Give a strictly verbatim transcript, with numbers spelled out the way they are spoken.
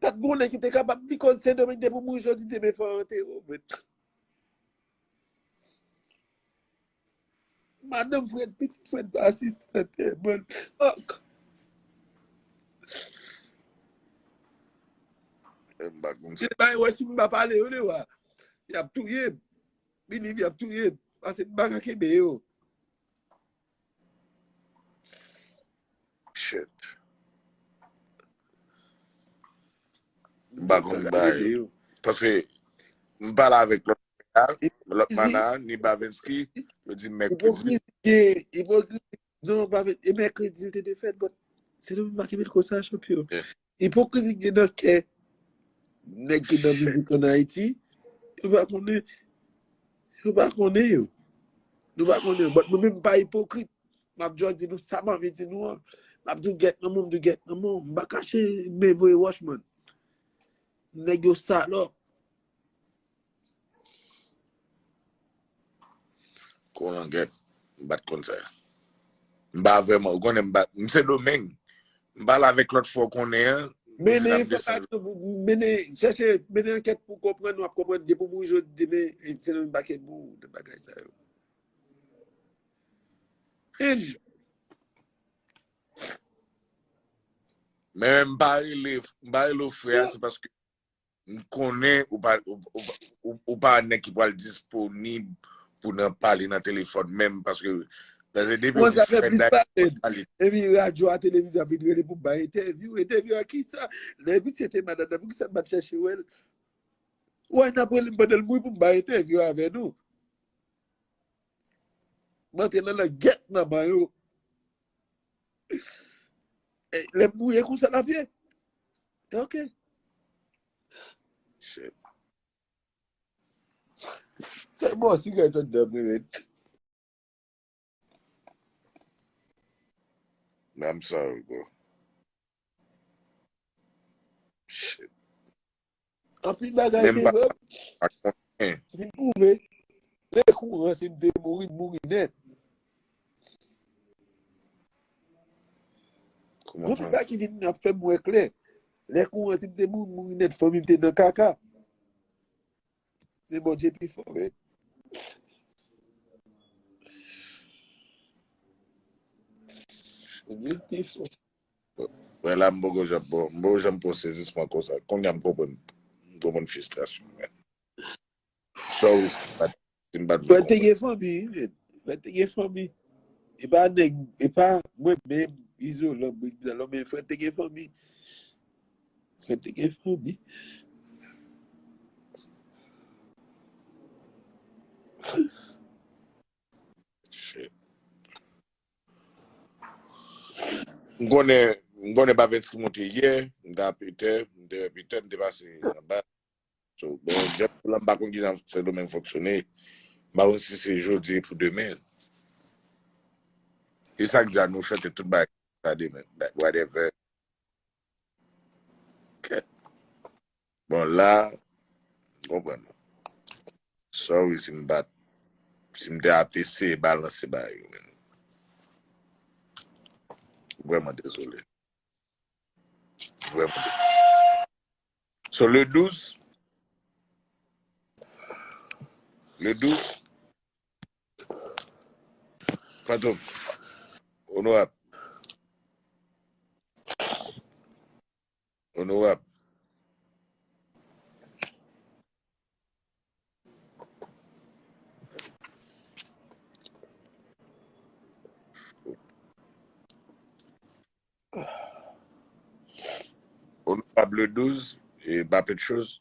Pa t gen yon nèg ki te kapab di koz Sendomeng te pou mouri jodi demen fò yo antere w, men. Madanm Fred, pitit Fred, asistante, bann. Ok. M pa konn Se bay wè si m pa pale yo dewa. Y ap touye m. Bini, y ap touye m. Pase m pa ka kenbe yo. Shit. M pa konn bay. Paske m pale avèk lòt nèg la, lòt mana, ni Bavenski, yo di mèkredi. Ipokrizi gen, ipokrizi. Non, pa vle, e mèkredi l te te fèt, but se nou menm pa kenbe l konsa, chanpyon. Ipokrizi gen nan kè nèg ki nan mizik an Ayiti, yo pa konnen, yo pa konnen yo. Nou pa konnen yo. But mwen menm m pa ipokrit. M ap just di nou sa m anvi di nou an. M ap di w gèt nan mwen, m di w gèt nan mwen. M pa kache men voye wòch, man. Nèg yo salòp. Konan gèt, m pa t konn sa. M pa vrèman, ou konnen m pa, m Sendomeng. M pale avèk lòt fwa w konnen an. Mennen enfòmasyon pou, mennen, chèche, mennen ankèt pou konprann, w ap konprann, depi w mouri jodi demen, se nan menm pakèt pou ou, de bagay sa yo. And Men m pa rele, m pa rele w frè a, se paske m konnen ou pa, ou, ou, ou, ou pa nèg ki pral disponib pou nan pale nan telefòn menm, paske, paske depi w Mwen di sa fè frè plis Dayou pale. pale. Epi radyo a, televizyon ap vin rele pou m bay entèvyou. Entèvyou a kisa? Lè misye te malad la, poukisa m pa t chèche wè l? Wè, n ap rele m pandan l mouri pou m bay entèvyou avè nou. M antre nan langèt nan mayo. E, lè m mouye konsa l ap ye. Ok. Shit. Fè bon, si gay tande m, men. I'm sorry, bro. Shit. Anpil bagay Men m gen pa vre. pa konnen. Vin pwouve. Lè kouran, si m te mouri, m mouri nèt. Kouman Anpil bagay ki vin ap fè m wè klè. Lè kouran, si m te mouri, m mouri nèt, fanmi m te nan kaka. Men Bondye pi fò, men. Bondye pi fò. Wè la, m poko janm, bon, m poko janm pran sezisman konsa. Kounye a m konprann, m konprann fristrasyon, men. Sorry, si m pa t, si m pa t vle Fred te konprann. Gen fanmi, wi, men. Fred te gen fanmi. E pa nèg, e pa mwen menm, izolan, mwen izolan, men Fred te gen fanmi. Fred te gen fanmi. Shit. M konnen, m konnen Bavenski monte yè, m te a Petè, m te wè Petè, m te pase anba. So, bon, jèp la, m pa konn kijan Sendomeng fonksyone. M pa konn si se jodi pou demen. E sa k di a nou chante tout bagay sa demen, whatever. Kèt. Bon, la, m konprann ou. Sorry si m pa t, si m te ap eseye balanse bagay yo, men. Vrèman dezole. Vrèman dezole. So, le douz, le douz, Fantom, onorab, onorab. Onorab le douz, e pa pèt choz,